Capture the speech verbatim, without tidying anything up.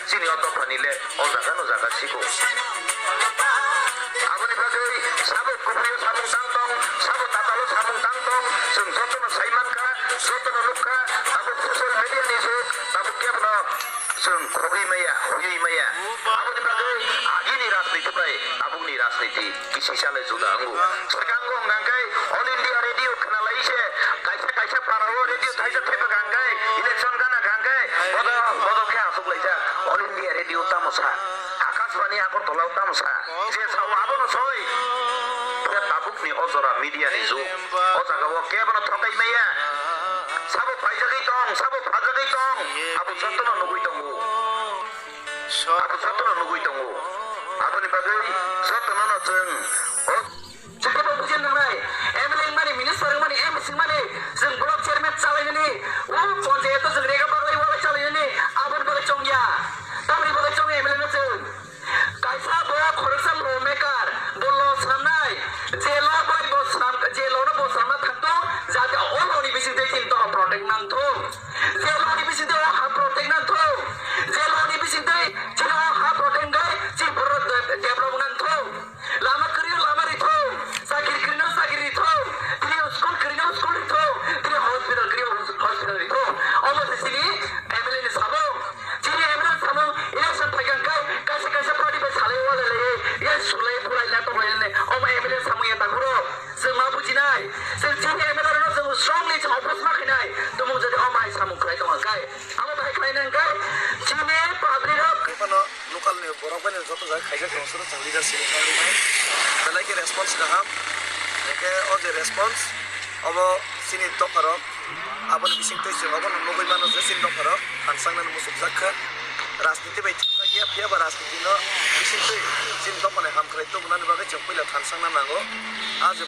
Chini o dophani le o jaga no jaga sigo. Aboni bagwi sabo kubui o samung tang tong, sabo tatal o samung tang tong, chwng jotono sai mankha, jotono nukha, tabuk social media ni jug, tabuk kebono chwng khogwi maya, huywi maya. Aboni bagwi agini rajniti bai tabukni rajniti kisi salai juda wngo. Swkango hwnkha khe All India Radio khwnalai se, kaisa kaisa para o radio thaisa thepha hwnkha khe, election gana hwnkha khe, bodo, bodo khe aswk laijak. All India Radio tamo sa, Akashbani Agartala o tamo sa, je sao abono soi. Phiya tabukni o jora media ni jug, o jaga o kebono thokai maya. Sabo phaijagwi tong, sabo phajagwi tong, abo jotono nugwi tongo. Abo jotono nugwi tongo. Aboni bagwi jotono no chwng o Chwngno bujin nangnai, M L A wngmani, minister wngmani, M C wngmani, chwng block chairman chalainani, o ponchayato chwng rega bagwi walai chalainani, aboni bagwi chongya. Tamni bagwi chongya M L A no chwng. Kaisa bo khoroksa law maker, bo law swnamnai, je law bai bo swnam, je law no bo swnamna thangtong, jate o law ni bisingtwi chini doha protect nangthung. Je law ni bisingtwi o ha protect nangthung. Je law ni bisingtwi chini o ha protect wngwi chini borok de-, develop nangthung. Lama kwrwi o lama rithung, chakiri kwrwi no chakiri rithung, tini school kwrwi no school rithung, tini hospital kwrwi o hospital rithung. Omo se chini M L A ni samung. Chini M L A ni samung, election phaikha hwnkhe kaisa kaisa party bai salai walai lai, ya sulai bulai na tonglai nai. Omo M L A ni samung ya takhuro. Chwng ma bujinai. Chwng chini M L A rokno chwng strongly chwng oppose ma khainai. Tumung jodi omo hai samung khlai tongo hwnkhe. Amo bahai khlaina hwnkhe chini public rok. Phano local ni borok bai no joto jaga khaijak tongo, sono chwng leadership ni thangwi nai. Belai khe response kaham. Hwnkhe o je response, obo chini dopha rok, aboni bisingtwi chwng obono nugwi mano je chini dopha rok thansangnani muchukjak kha. Rajniti bai thangjakya, phiya ba rajniti no bisingtwi chini dopha ni hamkrai tubunani bagwi chwng puila thansangna nango. A je